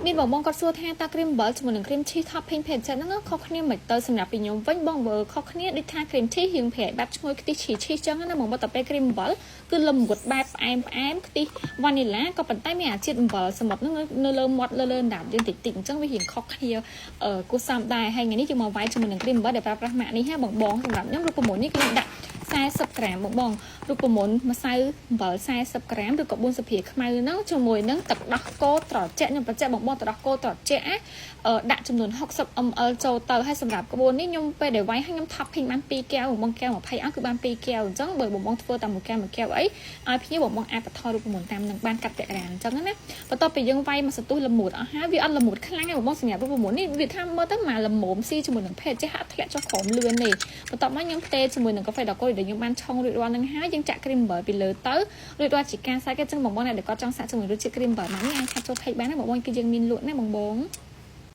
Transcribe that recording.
មានបងបងគាត់សួរថាតើ cream អំបិលជាមួយនឹង cream cheese topping ភេសជ្ជៈហ្នឹងខុសគ្នាមិនទៅសម្រាប់ពីខ្ញុំវិញបងបើខុសគ្នាដូចថា cream cheese រៀងប្រៃបែបឈ្ងុយខ្ទិះឈីឈីចឹងណាបងបើតែពេល cream អំបិលគឺលំងត់បែបផ្អែមផ្អែមខ្ទិះ vanilla ក៏ប៉ុន្តែមានអាជាតិអំបិលសមុទ្រហ្នឹងនៅលើមាត់លើលើអណ្ដាតយើងតិចតិចអញ្ចឹងវារៀងខុសគ្នាអឺគួរសមដែរហើយថ្ងៃនេះយើងមកវាយជាមួយនឹង cream អំបិលដែលប្រើប្រាស់ម៉ាកនេះហាបងបងសម្រាប់ខ្ញុំរូបមន្តនេះគឺខ្ញុំដាក់40ក្រាមបងបងរូបមន្តម្សៅអំបិល40ក្រាមឬក៏4ស្លាបព្រាខ្មៅហ្នឹងជាមួយនឹងទឹកដោះគោត្រជាក់ខ្ញុំបញ្ជាក់បងបងទឹកដោះគោត្រជាក់ដាក់ចំនួន60 ml ចូលទៅហើយសម្រាប់ក្បួននេះខ្ញុំពេលដែលវាយហើយខ្ញុំ topping បាន2កែវបងបងកែវ20អស់គឺបាន2កែវអញ្ចឹងបើបងបងធ្វើតែមួយកែវមួយកែវអីឲ្យភ្ញៀវបងបងអាចបន្ថយរូបមន្តតាមនឹងបានកាត់ពាក់កណ្ដាលអញ្ចឹងណាបន្ទាប់ពីយើងវាយមកសន្ទុះល្មួតអស់ហើយវាអត់ល្មួតខ្លាំងទេបងបងសម្រាប់រូបមន្តនេះវាថាមើលទៅមកល្មមស៊ីជាមួយនឹងភេសជ្ជៈហាក់ធ្លាក់ចុះក្រោមលឿនទេបន្ទាប់មកខ្ញុំផ្ទេជាមួយនឹងកាហ្វេដកុយដែលខ្ញុំបានឆុងរួចរាល់នឹងហើយយើងចាក់គ្រីមអំបិលពីលើទៅរួចរាល់ជាការសាច់គេចឹងបងបងអ្នកដែលគាត់ចង់សាកជាមួយរសជាតិគ្រីមអំបិលមកនេះអាច chat ចូល page បានណាបងបងគឺយើងមានលក់ណាបងបង។